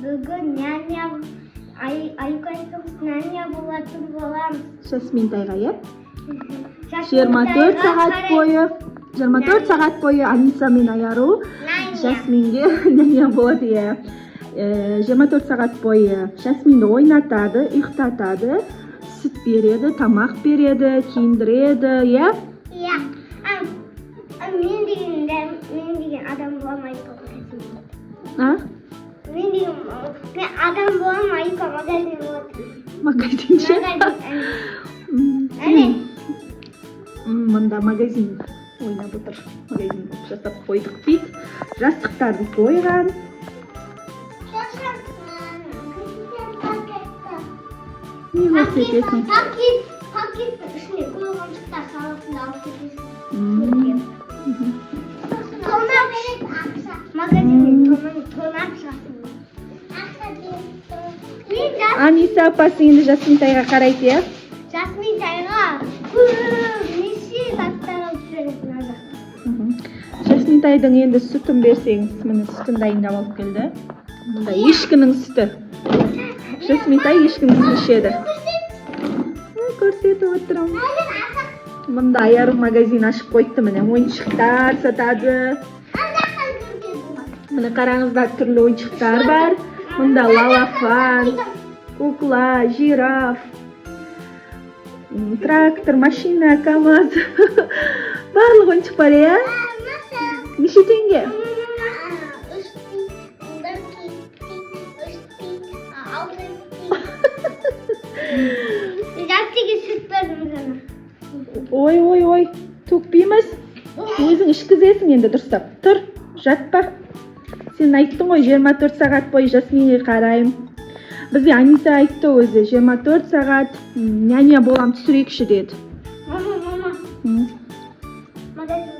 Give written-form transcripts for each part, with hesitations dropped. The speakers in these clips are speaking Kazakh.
Бүгін няня Аюка екеуміз няня болатын боламыз. Жасминтайға, иә? 24 сағат бойы, 24 сағат бойы Аниса мен Аяру Жасминге няня болады, иә. 24 сағат бойы Жасминді ойнатады, ұйықтатады, сүт береді, тамақ береді, киіндіреді, иә? Иә. Мен деген адам боламын, Аюка магазин болады. А? Мен адам боламын, Аюка магазин болады. Магазинше? Магазин. Әне. Мында магазин ойнап отыр. Магазин жасап қойдық дейді. Жастықтарды қойған. Сосын, Не көрсетесің? Пакеттің ішіне көп ойыншықтар саласың да алып кетесің. Тонап ақша. Магазиннен тонап шығасың. Ақша мен Аниса апасы енді Жасминтайға қарайды, иә? Жасминтайға көп неше заттар алып береді мына жақта. Жасминтайдың енді сүтін берсеңіз, міне, сүтін дайындап алып келді. Мында ешкінің сүті. Жасминтай ешкінің сүтін ішеді. Көрсетіп отырмын. Мында Аяру магазин ашып қойыпты, міне, ойыншықтар сатады. Міне, қараңыздар, түрлі ойыншықтар бар. Мында лалафан, кукла, жираф, трактор, машина, КамАЗ. Барлық ойыншық бар, иә? Неше теңге? Үш тиын, бір тиын, үш тиын, алты тиын. Жастиге сүт бердім жаңа. Ой, ой, ой, төкпейміз. Өзің ішкізесің енді дұрыстап. Тұр, жатпа. Сен айттың ғой, 24 сағат бойы Жасминге қараймын. Бізге Аниса айтты өзі, 24 сағат няня болам, түсірейікші деді. Мама, мама, магазин.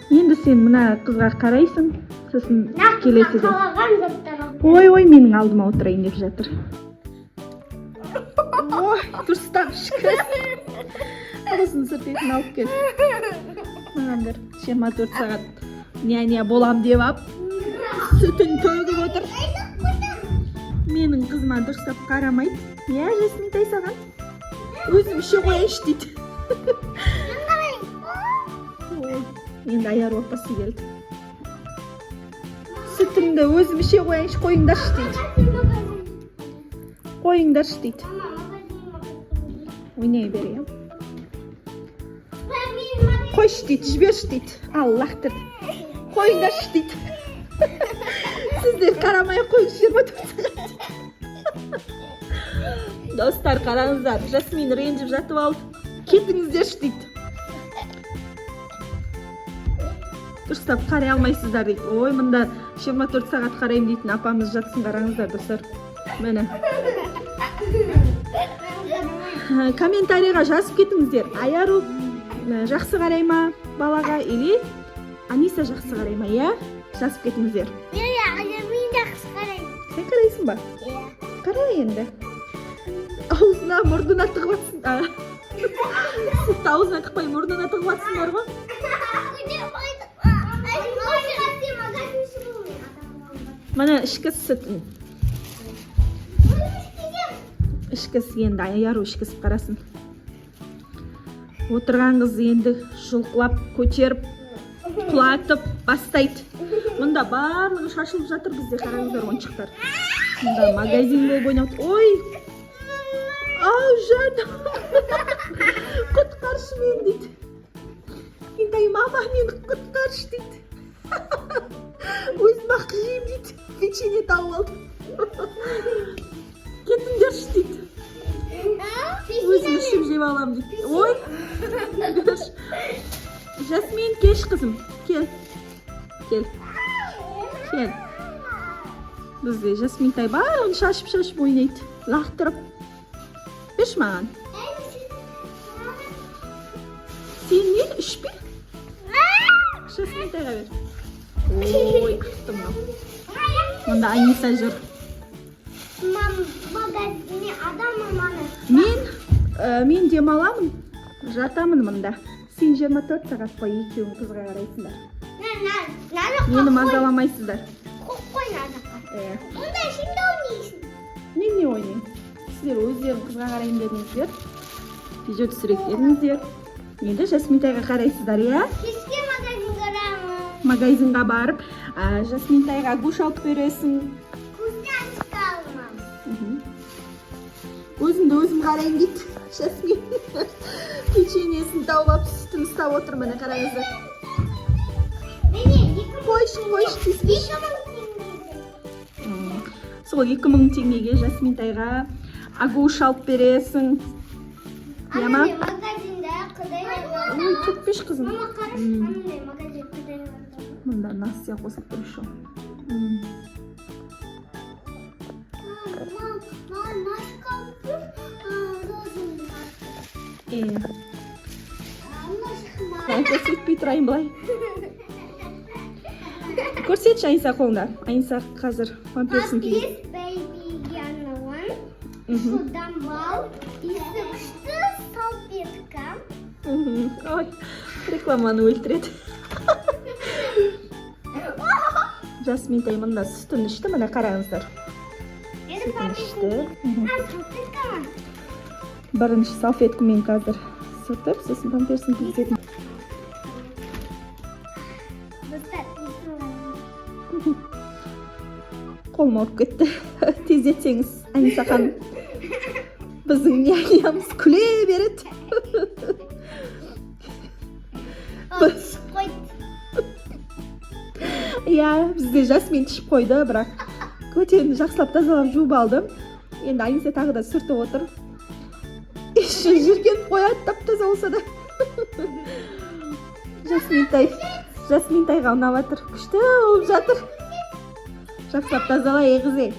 Енді сен мына қызға қарайсың, сосын келесіде. Қалаған заттар алып. Ой, ой, менің алдыма отырайын деп жатыр. Ой, дұрыстап ішкіз. Аузын сүртетін алып кел. Маған бер. 24 сағат няня болам деп ап, сүтін төгіп отыр. Менің қызыма дұрыстап қарамайды. Иә, Жасминтай, саған. Өзім іше қояйыншы дейді. Ой, енді Аяру апасы келді. Сүтімді өзім іше қояйыншы, қойыңдаршы дейді. Қойыңдаршы дейді. Ойнай бер, иә. Қойшы дейді, жіберші дейді. Ал, лақтырды. Қойыңдаршы дейді. Сіздер қарамай ақ қойыңызшы 24 сағат дейді. Достар, қараңыздар, Жасмин ренжіп жатып алды. Кетіңіздерші дейді. Дұрыстап қарай алмайсыздар дейді. Ой, мында 24 сағат қараймын дейтін апамыз жатсын, қараңыздар, достар. Міне. Комментарийға жазып кетіңіздер. Аяру жақсы қарай ма балаға или Аниса жақсы қарай ма, иә? Жазып кетіңіздер. Иә, мен жақсы қараймын. Сен қарайсың ба? Иә. Қара енді. Аузына, мұрнына тығып жатсың. Сүтті аузына тықпай, мұрнына тығып жатсыңдар ғой. Міне, ішкіз сүтін. Ішкіз енді, Аяру ішкізіп қарасын. Отырған қыз енді жұлқылап, көтеріп, құлатып бастайды. Мында барлығы шашылып жатыр бізде, қараңыздар, ойыншықтар. Мында магазин болып ойнап. Ой! Ау, жаным! Құтқаршы мені дейді. Кентай, мама, мені құтқаршы дейді. Өзім ақ жеймін дейді. Печенье тауып алдым. Кетіңдерші дейді. Өзім ішіп жеп аламын дейді. Ой! Жасмин, кеш қызым. Кел. Кел. Кел. Бізде Жасминтай барлығын шашып-шашып ойнайды. Лақтырып. Берші маған. Сен не ішпе? Жасминтайға бер. Ой, ақты мынау. Мында Аниса жүр. Мен адаммын, мана. Мен демаламын, жатамын мында. Сен 24 сағат бойы екеуің қызға қарайсыңдар. Мені мазаламайсыздар. Қой. ар жаққа. Иә. Онда сен де ойнайсың. Мен не ойнаймын? Сіздер өздерің қызға қараймын дедіңіздер, видео түсірейік дедіңіздер. Енді Жасминтайға қарайсыздар, иә? Кешке магазинге барамыз. Магазинға барып, Жасминтайға гуш алып бересің. Вкусняшка аламыз. Өзімді өзім қараймын дейді Жасмин. Печеньесін тауып алып, сүтін ұстап отыр, міне, қараңыздар. Міне, 2000. Қойшы, қойшы, тиіспеші. 2000 теңгеге. Сол 2000 теңгеге Жасминтайға агуш алып бересің, иә ма? Анандай магазинде құдай. Ой, төкпеші, қызым. Мама, қарашы, анандай магазин құдай. Мында Настя қосылып тұр еще. Мам, мам, маска алып бер, розовый маска. Е. Маска. Көрсетпей тұрайын былай. Көрсетші, Айнса, қолыңда. Айнса қазір памперсін киеді. Памперс бэйбиге арналған. Судан бал. Иісі күшті салфетка. Ой, рекламаны өлтіреді. Жасминтай мында сүтін ішті, міне, қараңыздар. Енді Сүтін памперсін ішті. А, салфетка ма? Бірінші салфеткамен қазір сүртіп, сосын памперсін кигізетін. Достар, иісін қараңыз. Қолым ауырып кетті. Тездетсеңіз, Айнса ханым. Біздің нянямыз күле береді. О, түсіп қойды. Иә, бізде Жасмин ішіп қойды, бірақ көтенін жақсылап тазалап жуып алдым. Енді Айнса тағы да сүртіп отыр. Еще жиіркеніп қояды, тап таза болса да. Жасминтай, Жасминтайға ұнап жатыр, күшті болып жатыр. Жақсылап тазала, ей, қызы.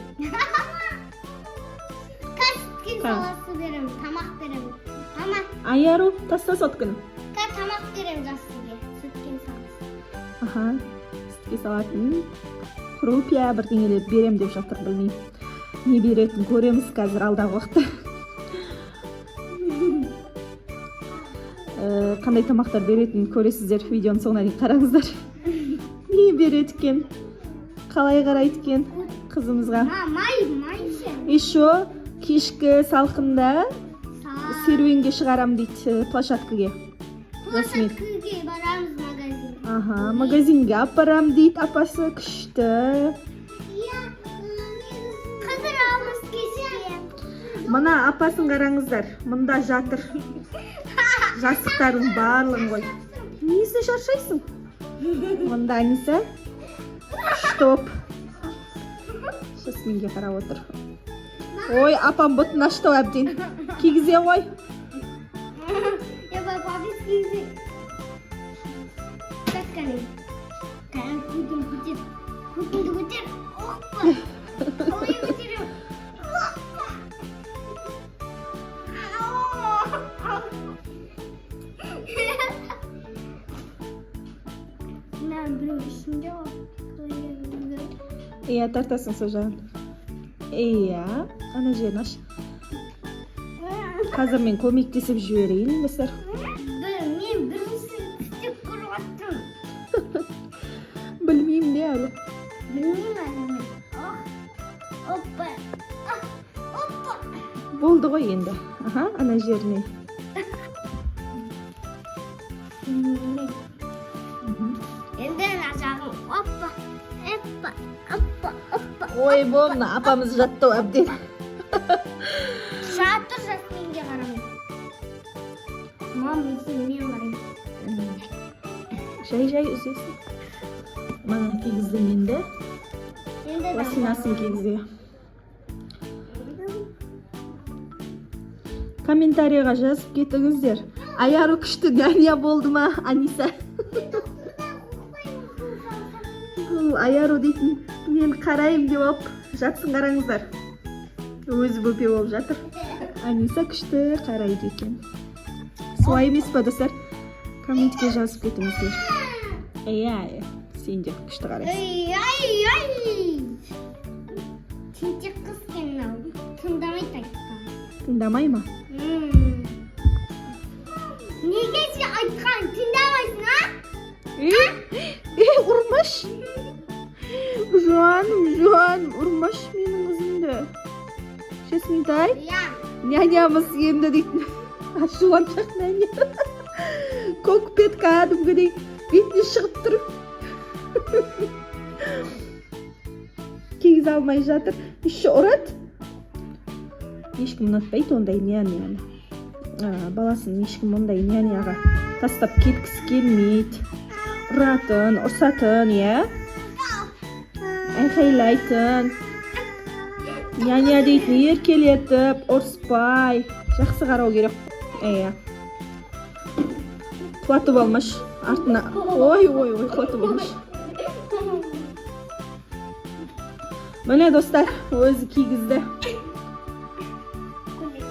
Қазір сүткен саласы беремін, тамақ беремін. Мама, Аяру, таста сотканы. Қазір тамақ беремін Жасминге. Сүткен саласы. Аха, сүтке салатын хрупья бірдеңелер берем деп жатыр, білмеймін не беретінін, көреміз қазір алдағы уақытта. Қандай тамақтар беретінін көресіздер, видеоның соңына дейін қараңыздар. Не береді екен, қалай қарайды екен қызымызға? Ма, май, май ше. Еще кешкі салқында серуенге шығарам дейді, площадкаге, Жасмин. Площадкаге барамыз, магазин. Аха, магазинге апарам дейді апасы, күшті. Иә, қыдырамыз кешке. Мына апасын қараңыздар, мында жатыр. Жастықтардың барлығын қой. Несіне шаршайсың? Мында Аниса стоп Жасминге қарап отыр. Ой, апам бұтын ашты ау әбден. Кигізе ғой. Я папа кигізе. Так, кәне. Кәне, көтін көтер. Көтіңді көтер. Опа. Қалай көтеремін? Опа. Ау. Мына біреу ішінде ғой. Иә, тартасың сол жағын. Иә, ана жерін аш. Қазір мен көмектесіп жіберейін, достар. Мен бірінші істеп көріп жатырмын. Білмеймін де әлі. Білмеймін әлі мен. Ох. Опа. А, опа. Болды ғой енді. Аха, ана жеріне. Енді ана жағын. Опа. Опа. Опа. Опа. Ой, бұл мына апамыз жатты ау әбден. Жатыр, Жасминге қарамай. Мам, сен мен қараймын. Жай жай үзесің. Мына, кигіздім енді. Енді Лосинасын кигізе. Комментарийға жазып кетіңіздер, Аяру күшті няня болды ма? Аниса, бұл Аяру дейтін мен қараймын деп алып жатсын, қараңыздар, өзі бөпе болып жатыр. Аниса күшті қарайды екен, солай емес па, достар? Комментке жазып кетіңіздер. Иә, иә, сен де күшті қарайсың. Ай, ай, ай. Тентек қыз екен мынау. Тыңдамайды айтқан. Тыңдамай ма? Неге сен айтқан тыңдамайсың, а? Е, е, ұрмашы. Жаным, жаным, ұрмашы менің қызымды. Жасминтай. Иә. Нянямыз енді дейтін. Ашуланшақ няня. Көкбет кәдімгідей бетіне шығып тұр. Кигізе алмай жатыр. Еще ұрады. Ешкім ұнатпайды ондай няняны. Баласын ешкім ондай няняға тастап кеткісі келмейді. Ұратын, ұрсатын, иә? Айқайлайтын. Няня дейтін еркелетіп, ұрыспай, жақсы қарау керек. Иә. Құлатып алмаш артына. Ой, ой, ой, құлатып алмаш. Міне, достар, өзі кигізді.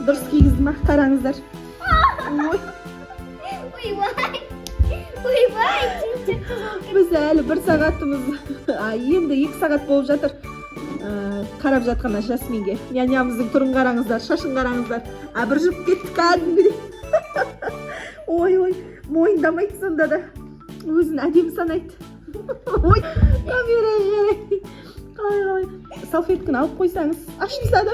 Дұрыс кигізді ма? Қараңыздар. Ой, Ойбай. Ойбай. Біз әлі бір сағатымыз, енді 2 сағат болып жатыр. Қарап жатқан Жасминге. Нянямыздың түрін қараңыздар, шашын қараңыздар. Абыржып кетті кәдімгідей. Ой, ой, мойындамайды сонда да. Өзін әдемі санайды. Ой, камера жарайды. Қалай, қалай. Салфетканы алып қойсаңыз, ашып тастады.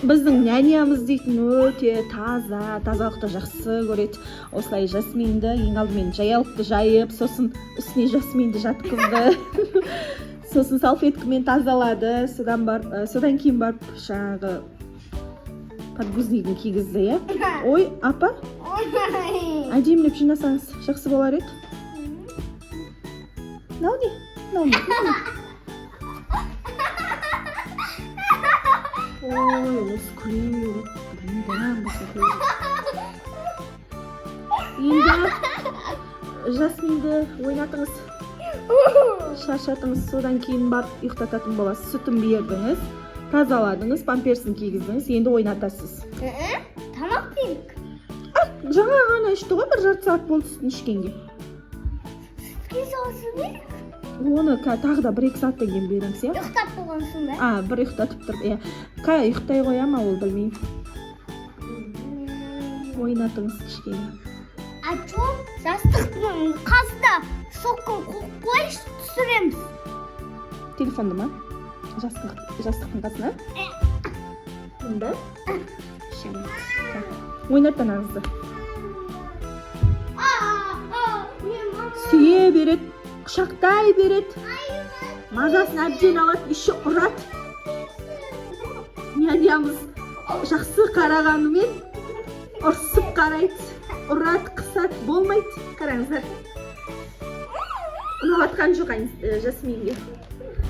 Біздің нянямыз дейтін өте таза, тазалықты жақсы көреді. Осылай Жасминді ең алдымен жаялықты жайып, сосын үстіне Жасминді жатқызды. Сосын салфеткамен тазалады. Содан барып, содан кейін барып жаңағы подгузнигін кигізді, иә. Ой, апа, әдемілеп жинасаңыз жақсы болар еді. Мынау не? Мынау не? Мынау не? Ой, осы күле береді. Болса күле береді. Енді Жасминді ойнатыңыз, шаршатыңыз, содан кейін барып ұйықтататын боласыз. Сүтін бердіңіз, тазаладыңыз, памперсін кигіздіңіз, енді ойнатасыз. Тамақ берік. Жаңа ғана ішті ғой, бір жарты сағат болды сүтін ішкенге. Сүтке салсын берік. Оны тағы да 1-2 сағаттан кейін береміз, иә. Ұйықтап болған соң ба? А, бір ұйықтатып тұрып, иә. Ұйықтай қоя ма ол, білмеймін. Ойнатыңыз кішкене. А чё, жастықтың қасында соққын қойып қойшы, түсіреміз. Телефонды ма? Жастықтың қасына? Мында? Ойнат ана қызды. Сүйе береді, құшақтай береді. Мазасын әбден алады, еще ұрады. Нянямыз жақсы қарағанымен ұрсып қарайды. Ұрады, қысады, болмайды. Қараңыздар. Ұнап жатқан жоқ Жасминге.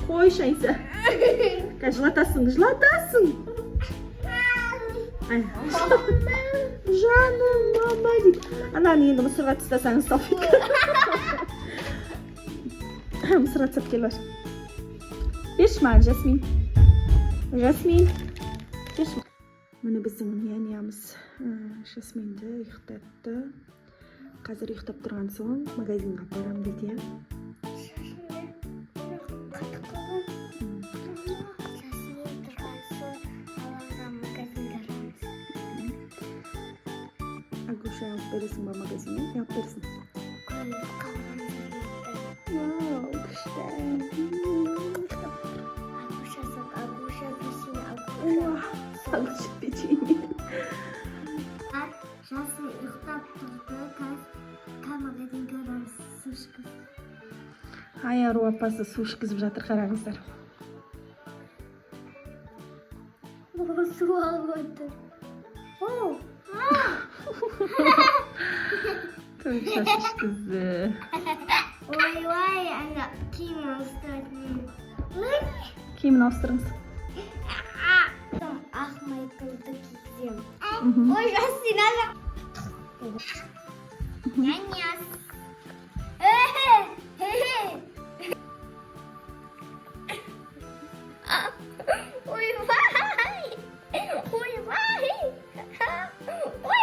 Қойшы, Айса. Қазір жылатасың, жылатасың. Ай. Жаным, мама дейді. Ананы енді мусорға тастасаңыз, салфетка. Мусорға тастап кел, бар. Берші маған, Жасмин. Жасмин. Берші. Міне, біздің нянямыз Жасминді ұйықтатты. Қазір ұйықтап тұрған соң магазинға барамын дейді, иә. Қатып қалған. Жасмин тұрған соң алаңға, магазинге барамыз. Агуша алып бересің ба магазиннен? Не алып бересің? Көріп қалған. Вау, күшті. Ұйықтап отыр. Агуша сок, агуша печенье, агуша. Уа, агуша печенье. Жасмин ұйықтап тұрды, қазір магазинге барамыз, су ішкізіп. Ай, ару апасы су ішкізіп жатыр, қараңыздар. Су алып отыр. О, Шаш ішкізді. Ойбай, ана киім ауыстыратын. Киімін ауыстырыңыз. Ақ майкалды кигіземін. Ой, Жасмин, ана. Няняс. Ойбай. Ойбай. Ой.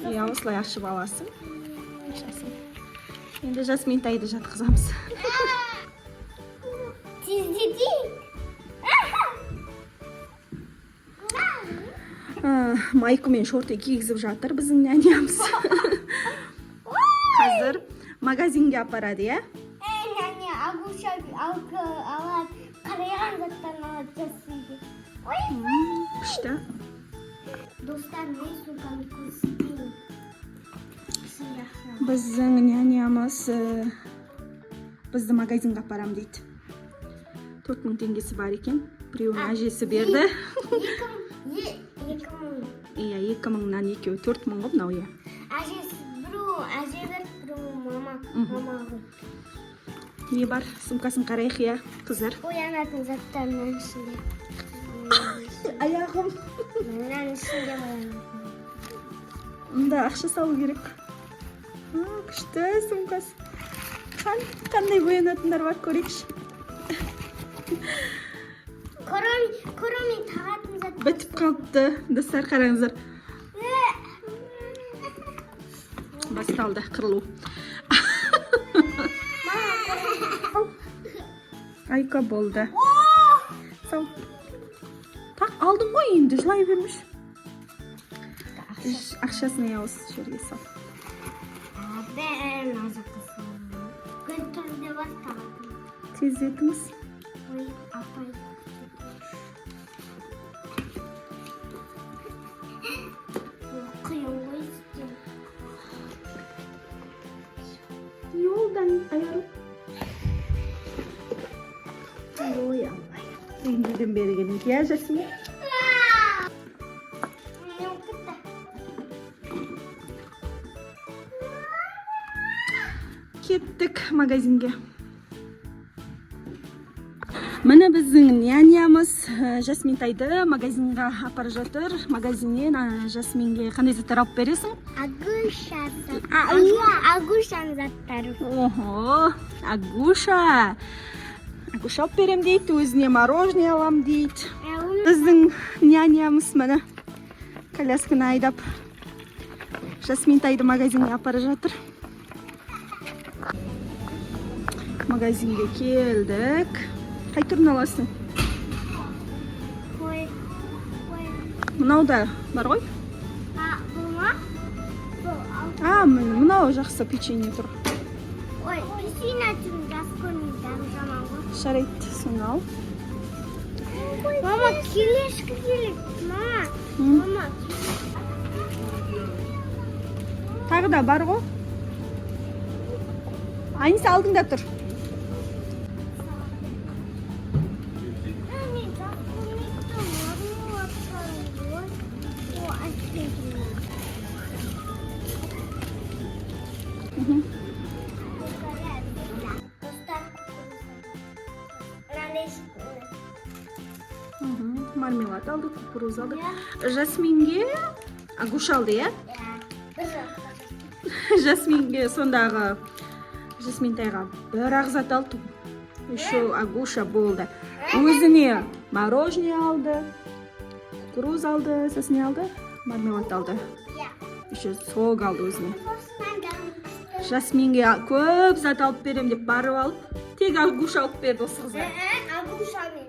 Иә, осылай ашып аласың. Жасмин. Енді Жасминтайды жатқызамыз. Тездетейік. Майка мен шорты кигізіп жатыр біздің нянямыз. Қазір Магазинге апарады, иә? Ей, няня, Агуша алады, қарайған заттарын алады Жасминге. Ой, Күшті. Достар, мен сумкамды көрсетейін. Ішінде ақша. Біздің нянямыз бізді магазинге апарам дейді. 4000 теңгесі бар екен. Біреуін әжесі берді. 2000. Иә, 2000-нан екеуі 4000 ғой мынау, иә. Әжесі біреу әже берді, біреу мама, мама қойды. Не бар? Сумкасын қарайық, иә, қыздар. Боянатын заттарының ішінде. Аяғым. Мынаның ішінде боянатын. Мында ақша салу керек. А, күшті сумкасы. Қандай боянатындар бар, көрейікші. Кроме тағатын зат. Бітіп қалыпты. Достар, қараңыздар. Басталды қырылу. Айка, болды. Сау. Так, алдың ғой енді, жылай бермеш. Ақшасын, иә, осы жерге сал. Бәрін мына жаққа саламын. Гүл түрінде бар тағатын. Тездетіңіз. Ой, апай. Бұл қиын ғой істеу. Не болды, Айару? Ой, алла. Үйден берген, иә, Жасмин? Не болып кетті? Кеттік магазинге. Міне, біздің нянямыз Жасминтайды магазинға апарып жатыр. Магазиннен Жасминге қандай заттар алып бересің? Агуша зат. Агушаның заттары. Охо, Агуша. Агуша алып берем дейді, өзіне мороженое алам дейді. Біздің нянямыз, міне, колясканы айдап Жасминтайды магазинге апарып жатыр. Магазинге келдік. Қай түрін аласың? Қой. Қой. Мынау да бар ғой. А, бұл ма? Бұл ал. А, міне, мынау жақсы печенье тұр. Ой, печенье түрін жас көрмейді, дәмі жаман ғой. Жарайды, соны ал. Мама, келешкі керек. Мама, мама. Тағы да бар ғой. Айниса, алдыңда тұр. Мен жас көрмейді, мармеладтар ғой. О, әсел. Достар, мынандай. Мармелад алды, кукуруз алды. Жасминге Агуша алды, иә? Иә, бір жақта. Жасминге сондағы, Жасминтайға бір ақ зат алды. Еще Агуша болды. Өзіне мороженое алды, кукуруз алды, сосын не алды? Мармелад алды. Иә. Еще сок алды өзіне. Сосын дәмі күшті. Жасминге көп зат алып берем деп барып алып, тек Агуша алып берді осы қызға. Агушамен.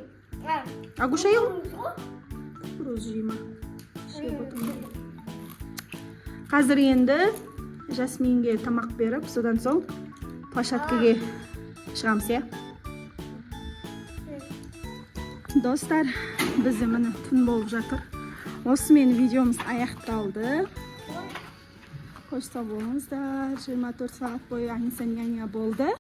Агуша ел? Кукуруз жей ма? Жеп отырмын. Қазір енді Жасминге тамақ беріп, содан соң площадкаге шығамыз, иә? Достар, бізде, міне, түн болып жатыр. Осымен видеомыз аяқталды. Қош сау болыңыздар. 24 сағат бойы Аниса няня болды.